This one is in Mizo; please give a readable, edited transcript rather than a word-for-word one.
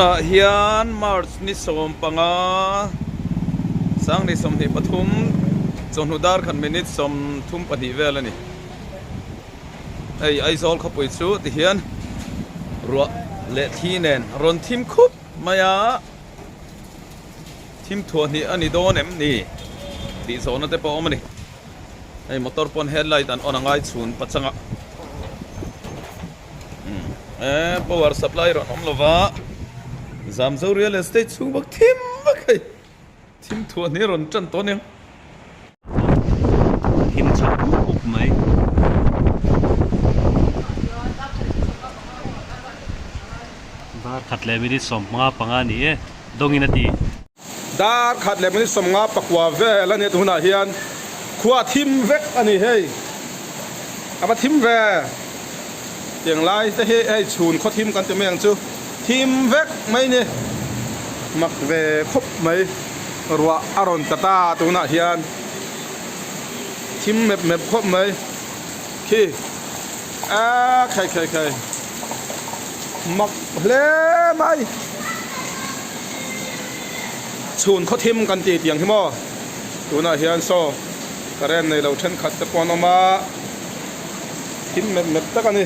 Tunah hian March ni 15 2023 chawhnu dar khat minute 32 vel a ni. Hei Aizawl khawpui chu tihian ruah leh thli nen rawn thim khup mai a, thim thuah hnih a ni dawn em ni tih zawhna te pawh a awm a ni. Hei motor pawn headlight an on a ngai chhun pachanga eh power supply rawn awm lova Zamzo real estate chhung bawk thim vek hei. Thim thuah hnih a rawn tan tawh aniang. Thim chhak uk uk mai. Dar khat leh minute 55 a ni e, dawngin a ti. Dar khat leh minute 59 vel a ni tunah hian khua a thim vek a ni hei. A va thim ve. Tiang lai te hi hei chhun khaw thim kan ti mai ang chu. Thim vek mai ni. Mak ve khawp mai. Ruah a rawn ta ta tunah hian thim mep mep khawp mai. Khi a khai khai khai mak hle mai. Chhun khaw thim kan ti tiang hi maw. Tunah hian saw current nei lo thenkhat te pawh an awm a. Thim mep mep tak a ni.